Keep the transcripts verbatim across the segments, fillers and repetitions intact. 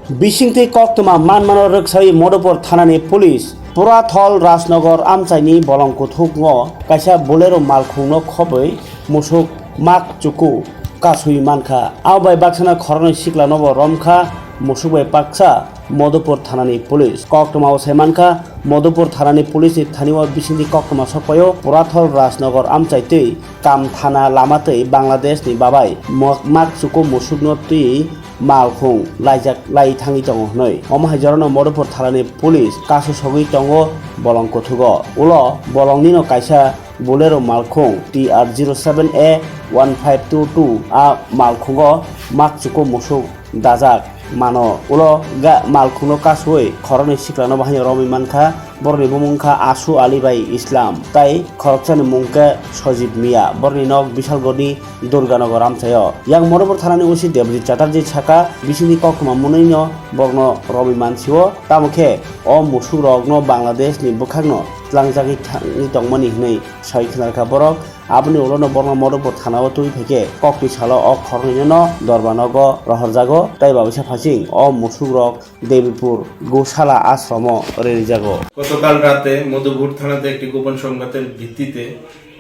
Bisingtwi koktwma manmano rwksawi Madhupur thanani police Purathol Rajnagar amchaini bolong kuthukno kaisa Bolero malkhungno khobwi musuk mak chuku kasui mankha. Abo bai baksana khoroknwi siklanobo romkha musuk bai paksa Madhupur thanani police. Koktwmao sai mankha, Madhupur thanani police ni thani o bisingtwi koktwma sokpaio Purathol Rajnagar amchaitwi Kamthana lama twi Bangladesh ni babai mo-, mak chuku musukno twi malkhung laijak lai thangwi tongo hwnwi. Omo hai jorano Madhupur thanani police kasu sogwi tongo bolong kuthugo. Ulo bolongnino kaisa Bolero malkhung T R zero seven A one five two two a malkhungo mak chuku musuk dajak mano. Ulo ga malkhungno kasui khoroknwi siklano bo haino romwi mankha. Borokni bumung wngkha Asu Ali bai Islam, tai khoroksani mung khe Sajib Mia. Borokni nok Bisalgorni Durganagar amchaio. Yang Madhupur thanani O C Debjit Chatterjee saka, bisingni koktwma mwnwino borokno romwi mansio. Tamo khe o musukrokno Bangladesh ni bwkhakno tlangjagwi thangwi tongmani hwnwi sai khwnarkha borok. Aboni ulono borokno Madhupur thanao twi phaikhe kokni salo o khoroknwino dorbanogo rohorjago, tei babuisa phasing o musukrok Debipur Gosala ashromo ririjago. গতকাল রাতে মধুপুর থানাতে একটি গোপন সংবাদের ভিত্তিতে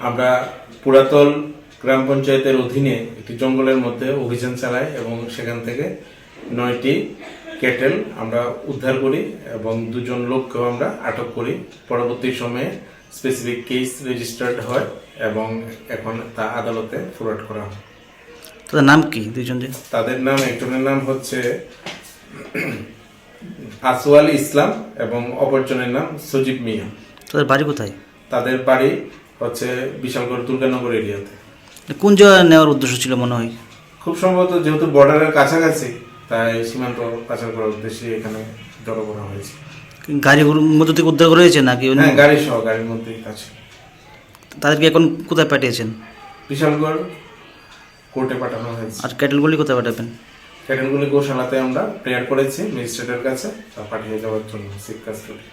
আমরা পুরাতল গ্রাম পঞ্চায়েতের অধীনে একটি জঙ্গলের মধ্যে অভিযান চালাই এবং সেখান থেকে নয়টি ক্যাটেল আমরা উদ্ধার করি এবং দুজন লোককেও আমরা আটক করি। পরবর্তী সময়ে স্পেসিফিক কেস রেজিস্টার্ড হয় এবং এখন তা আদালতে ফরওয়ার্ড করা হয়। তাদের নাম কি দুইজন যে? তাদের নাম, একজনের নাম হচ্ছে আসওয়াল ইসলাম এবং অপরজনের নাম সজীব মিয়া। তাদের বাড়ি কোথায়? তাদের বাড়ি হচ্ছে বিশালগড় দুর্গানগর এরিয়াতে। কোন জায়গায় নেওয়ার উদ্দেশ্য ছিল মনে হয়? খুব সম্ভবত যেহেতু বর্ডারের কাছাকাছি, তাই সীমান্ত পাচার করার উদ্দেশ্যে এখানে জড়ো করা হয়েছে। গাড়ির মধ্যে থেকে উদ্ধার করা হয়েছে নাকি অন্য? হ্যাঁ, গাড়ি সহ গাড়ির মধ্যেই আছে। তাদেরকে এখন কোথায় পাঠিয়েছেন? বিশালগড় কোর্টে পাঠানো হয়েছে। আর ক্যাটেলগুলি কোথায় পাঠাবেন? ক্যাটেলগুলি গোশালাতে আমরা প্রেয়ার করেছি ম্যাজিস্ট্রেটের কাছে, তা পাঠিয়ে দেওয়ার জন্য সিক কাস্টডি।